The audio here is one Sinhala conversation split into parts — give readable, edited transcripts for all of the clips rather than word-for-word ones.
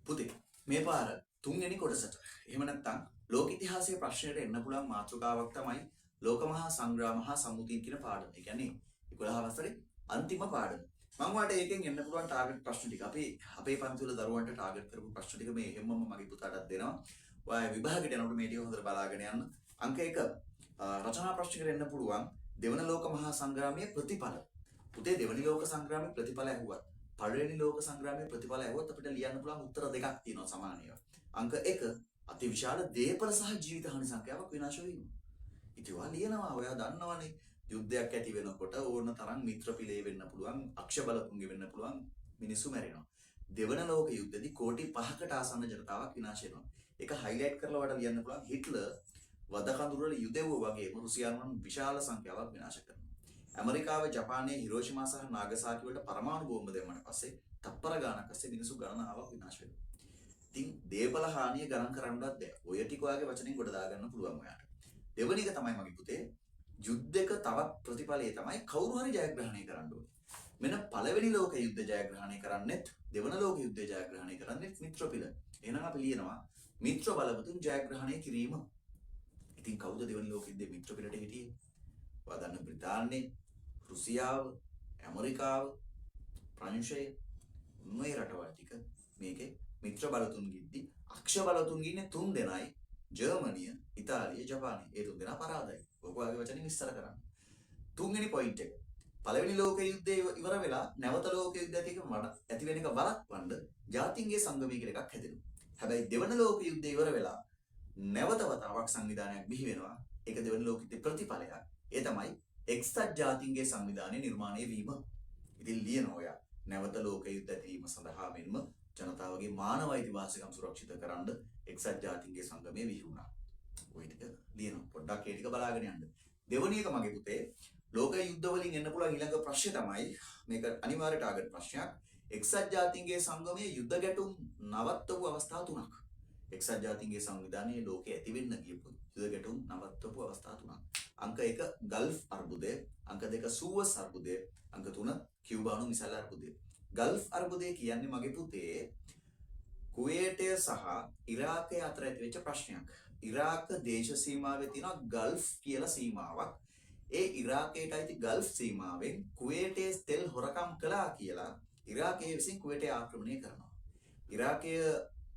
පුතේ, මේ පාර තුන්වෙනි කොටසට, එහෙම නැත්නම් ලෝක ඉතිහාසයේ ප්‍රශ්නයට එන්න පුළුවන් මාතෘකාවක් තමයි ලෝක මහා සංග්‍රාම හා සම්මුතීන් කියන පාඩම. ඒ කියන්නේ 11 වසරේ අන්තිම පාඩම. මම ඔයාලට ඒකෙන් එන්න පුළුවන් ටාගට් ප්‍රශ්න ටික, අපි අපේ පන්ති වල දරුවන්ට ටාගට් කරපු ප්‍රශ්න ටික මේ එහෙම්මම මගේ පුතාටත් දෙනවා. ඔයා විභාගෙට යනකොට මේ ටික හොඳට බලාගෙන යන්න. අංක 1 රචනා ප්‍රශ්නයකට එන්න පුළුවන් දෙවන ලෝක මහා සංග්‍රාමයේ ප්‍රතිඵල. පුතේ, දෙවනි ලෝක සංග්‍රාමයේ ප්‍රතිඵල ඇහුවත්, පළවෙනි ලෝක සංග්‍රාමයේ ප්‍රතිඵල ඇහුවත් අපිට ලියන්න පුළුවන් උත්තර දෙකක් තියෙනවා සමාන ඒවා. අංක 1 අතිවිශාල දේපල සහ ජීවිත හානි සංඛ්‍යාවක් විනාශ වීම. ඉතින් ඔයා ලියනවා, ඔයා දන්නවනේ යුද්ධයක් ඇති වෙනකොට ඕන තරම් මිත්‍ර පිළේ වෙන්න පුළුවන්, අක්ෂ බලතුන්ගේ වෙන්න පුළුවන්, මිනිස්සු මැරෙනවා. දෙවන ලෝක යුද්ධෙදි කෝටි 5කට ආසන්න ජනතාවක් විනාශ වෙනවා. ඒක හයිලයිට් කරලා ඔයාලට ලියන්න පුළුවන් හිට්ලර් වදකඳුර වල යුදෙව්වෝ වගේම රුසියානුවන් විශාල සංඛ්‍යාවක් විනාශ කරනවා. ඇමරිකාව ජපානයේ හිරෝෂිමා සහ නාගසාකි වලට පරමාණු බෝම්බ දැම්මට පස්සේ තප්පර ගාණක් අස්සේ මිනිස්සු ගණනාවක් විනාශ වෙනවා. ඉතින් දේපල හානිය ගණන් කරන්නවත් බෑ. ඔය ටික ඔයාගේ වචනෙන් ගොඩ දාගන්න පුළුවන් ඔයාට. දෙවනි එක තමයි මගේ පුතේ, යුද්ධක තවත් ප්‍රතිඵලය තමයි කවුරු හරි ජයග්‍රහණය කරන්න ඕනේ. මෙන්න පළවෙනි ලෝක යුද්ධ ජයග්‍රහණය කරන්නෙත් දෙවන ලෝක යුද්ධ ජයග්‍රහණය කරන්නෙත් මිත්‍ර පිළ. එහෙනම් අපි ලියනවා මිත්‍ර බලවතුන් ජයග්‍රහණය කිරීම. ඉතින් කවුද දෙවන ලෝක යුද්ධයේ මිත්‍ර පිළට හිටියේ? ඔයා දන්න බ්‍රිතාන්‍ය, රුසියාව, ඇමරිකාව, ප්‍රංශය, මේ රටවල් ටික මේකේ මිත්‍ර බලතුන් ගිද්දි අක්ෂ බලතුන් ගින්නේ තුන් දෙනයි, ජර්මනිය, ඉතාලිය, ජපානය. ඒ තුන් දෙනා පරාදයි. ඔක ඔයාගේ වචනින් විස්තර කරන්න. තුන්වෙනි පොයින්ට් එක. පළවෙනි ලෝක යුද්ධය ඉවර වෙලා නැවත ලෝක යුද්ධ ඇති වෙන එක වළක්වන්න ජාතීන්ගේ සංගමය කියලා එකක් හැදෙනවා. හැබැයි දෙවන ලෝක යුද්ධය ඉවර වෙලා නැවත වතාවක් සංවිධානයක් බිහි වෙනවා. ඒක දෙවන ලෝක යුද්ධයේ ප්‍රතිඵලයක්. ඒ තමයි එක්සත් ජාතීන්ගේ සංවිධානය නිර්මාණය වීම. ඉතින් ලියනවා ඔයා නැවත ලෝක යුද්ධ ඇතිවීම සඳහා මෙන්ම ජනතාවගේ මානව අයිතිවාසිකම් සුරක්ෂිත කරන්න එක්සත් ජාතීන්ගේ සංගමය බිහි වුණා. ඔය ටික ලියනවා. පොඩ්ඩක් ඒ ටික බලාගෙන යන්න. දෙවනි එක මගේ පුතේ, ලෝක යුද්ධ වලින් එන්න පුළුවන් ඊළඟ ප්‍රශ්නේ තමයි, මේක අනිවාර්ය ටාගට් ප්‍රශ්නයක්. එක්සත් ජාතීන්ගේ සංගමයේ යුද්ධ ගැටුම් නවත්තපු අවස්ථා තුනක්. එක්සත් ජාතීන්ගේ සංවිධානයේ ලෝකේ ඇති වෙන්න ගියපු යුද ගැටුම් නවත්තපු අවස්ථා තුනක්. අංක 1 ගල්ෆ් අර්බුදය, අංක 2 සුවස් අර්බුදය, අංක 3 කියුබානු මිසයිල් අර්බුදය. ගල්ෆ් අර්බුදය කියන්නේ මගේ පුතේ කුවේටය සහ ඉරාකය අතර ඇතිවෙච්ච ප්‍රශ්නයක්. ඉරාක දේශ සීමාවේ තියෙනවා ගල්ෆ් කියලා සීමාවක්. ඒ ඉරාකයට අයිති ගල්ෆ් සීමාවෙන් කුවේටයේ තෙල් හොරකම් කළා කියලා ඉරාකය විසින් කුවේටය ආක්‍රමණය කරනවා. ඉරාකය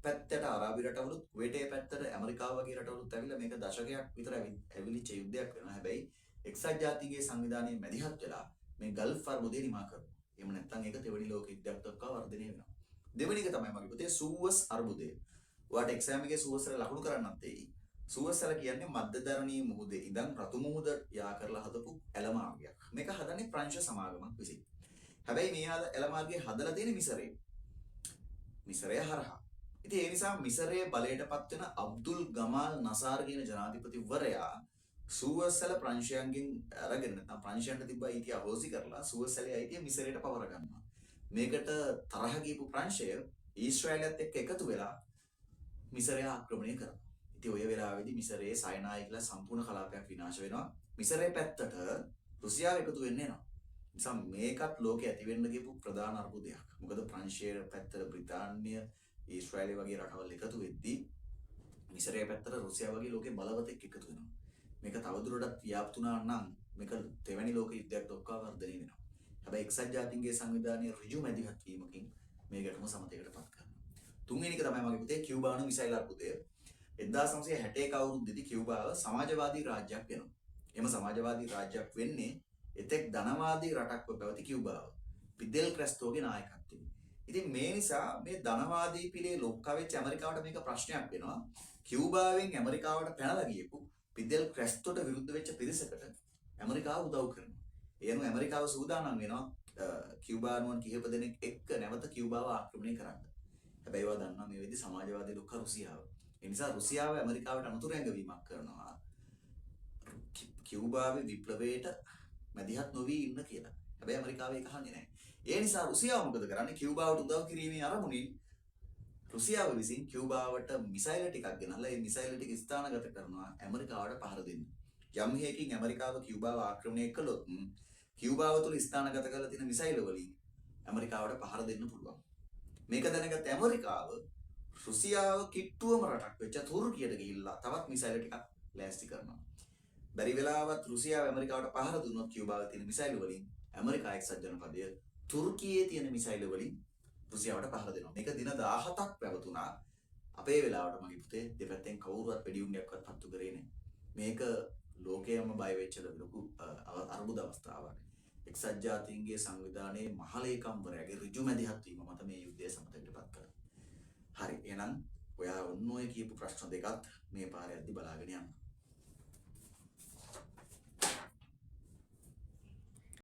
පැත්තට අරාබි රටවලුත් කුවේටයේ පැත්තට ඇමරිකාව වගේ රටවලුත් ඇවිල්ලා මේක දශකයක් විතර ඇවිලිච්ච යුද්ධයක් වෙනවා. හැබැයි එක්සත් ජාතීන්ගේ සංවිධානයේ මැදිහත් වෙලා මේ ගල්ෆ් අර්බුදය නිමා කරනවා. එහෙම නැත්නම් ඒක දෙවෙනි ලෝක යුද්ධයක් දක්වා වර්ධනය වෙනවා. දෙවෙනි එක තමයි මගේ පුතේ සුවස් අර්බුදය. ඔයාට එක්සෑම් එකේ සුවස් වල ලකුණු කරන්නත් එයි. සුවස් ඇල කියන්නේ මධ්‍යධරණී මුහුදේ ඉඳන් රතු මුහුද යා කරලා හදපු ඇල මාර්ගයක්. මේක හදන්නේ ප්‍රංශ සමාගමක් විසින්. හැබැයි මේ ඇල මාර්ගය හදලා තියෙන්නේ මිසරේ. මිසරය හරහා. ඉතින් ඒ නිසා මිසරයේ බලයට පත් වෙන අබ්දුල් ගමාල් නසාර් කියන ජනාධිපතිවරයා සුවස් ඇල ප්‍රංශයන්ගෙන් අරගෙන, නැත්නම් ප්‍රංශයන්ට තිබ්බ අයිතිය අහෝසි කරලා සුවස් ඇලේ අයිතිය මිසරයට පවර ගන්නවා. මේකට තරහ ගියපු ප්‍රංශය ඊශ්‍රායලයත් එක්ක එකතු වෙලා මිසරය ආක්‍රමණය කරනවා. ඉතින් ඔය වෙලාවේදී මිසරයේ සයිනායි කියලා සම්පූර්ණ කලාපයක් විනාශ වෙනවා. මිසරයේ පැත්තට රුසියාව එකතු වෙන්න එනවා. නිසා මේකත් ලෝකේ ඇති වෙන්න ගියපු ප්‍රධාන අර්බුදයක්. මොකද ප්‍රංශයේ පැත්තට බ්‍රිතාන්‍ය, ඊශ්‍රායලය වගේ රටවල් එකතු වෙද්දී මිසරයේ පැත්තට රුසියාව වගේ ලෝකේ බලවතෙක් එකතු වෙනවා. මේක තවදුරටත් ව්‍යාප්ත වුණා නම් මේක දෙවැනි ලෝක යුද්ධයක් දක්වා වර්ධනය වෙනවා. හැබැයි එක්සත් ජාතීන්ගේ සංවිධානයේ ඍජු මැදිහත් වීමකින් මේ ගැටුම සමතයකට පත් කරනවා. තුන්වෙනි එක තමයි මගේ පුතේ කියුබානු මිසයිල් අර්බුදය. 1961 අවුරුද්දේදී කියුබාව සමාජවාදී රාජ්‍යයක් වෙනවා. එම සමාජවාදී රාජ්‍යයක් වෙන්නේ එතෙක් ධනවාදී රටක්ව පැවති කියුබාව පිදෙල් ක්‍රැස්තෝගේ නායකත්වයෙන්. ඉතින් මේ නිසා මේ ධනවාදී පිළේ ලොක්කා වෙච්ච ඇමරිකාවට මේක ප්‍රශ්නයක් වෙනවා. කියුබාවෙන් ඇමරිකාවට පැනලා ගියපු පිදෙල් ක්‍රැස්තෝට විරුද්ධ වෙච්ච පිරිසකට ඇමරිකාව උදව් කරනවා. ඒ අනුව ඇමරිකාව සූදානම් වෙනවා කියුබානුවන් කිහිප දෙනෙක් එක්ක නැවත කියුබාව ආක්‍රමණය කරන්න. හැබැයි ඔයා දන්නවා මේ වෙද්දි සමාජවාදී ලොක්කා රුසියාව. ඒ නිසා රුසියාව ඇමරිකාවට අනතුරු ඇඟවීමක් කරනවා කියුබාවේ විප්ලවයට මැදිහත් නොවී ඉන්න කියලා. හැබැයි ඇමරිකාව ඒක අහන්නේ නැහැ. ඒ නිසා රුසියාව මොකද කරන්නේ? කියුබාවට උදව් කිරීමේ අරමුණින් රුසියාව විසින් කියුබාවට මිසයිල් ටිකක් ගෙනල්ලා ඒ මිසයිල් ටික ස්ථානගත කරනවා ඇමරිකාවට පහර දෙන්න. යම් හේකින් ඇමරිකාව කියුබාව ආක්‍රමණය කළොත් කියුබාව තුළ ස්ථානගත කරලා තියෙන මිසයිල් වලින් ඇමරිකාවට පහර දෙන්න පුළුවන්. මේක දැනගත් ඇමරිකාව රුසියාව කිට්ටුවම රටක් වෙච්ච තුර්කියට ගිහිල්ලා තවත් මිසයිල් ටිකක් ලෑස්ති කරනවා. බැරි වෙලාවත් රුසියාව ඇමරිකාවට පහර දුන්නොත් කියුබාවේ තියෙන මිසයිල් වලින්, ඇමරිකා එක්සත් ජනපදය තුර්කියේ තියෙන මිසයිල් වලින් රුසියාවට පහර දෙනවා. මේක දින 17ක් පැවතුණා. අපේ වෙලාවට මගේ පුතේ දෙපැත්තෙන් කවුරුවත් වෙඩි උණ්ඩයක්වත් පත්තු කරේ නෑ. මේක ලෝකයම බය වෙච්ච ලොකු අර්බුද අවස්ථාවක්. එක්සත් ජාතීන්ගේ සංවිධානයේ මහලේකම්වරයාගේ ඍජු මැදිහත් වීම මත මේ යුද්ධය සමතකටපත් කළා. හරි, එහෙනම් ඔයා ඔන්න ඔය කියපු ප්‍රශ්න දෙකත් මේ පාර යද්දි බලාගෙන යන්න.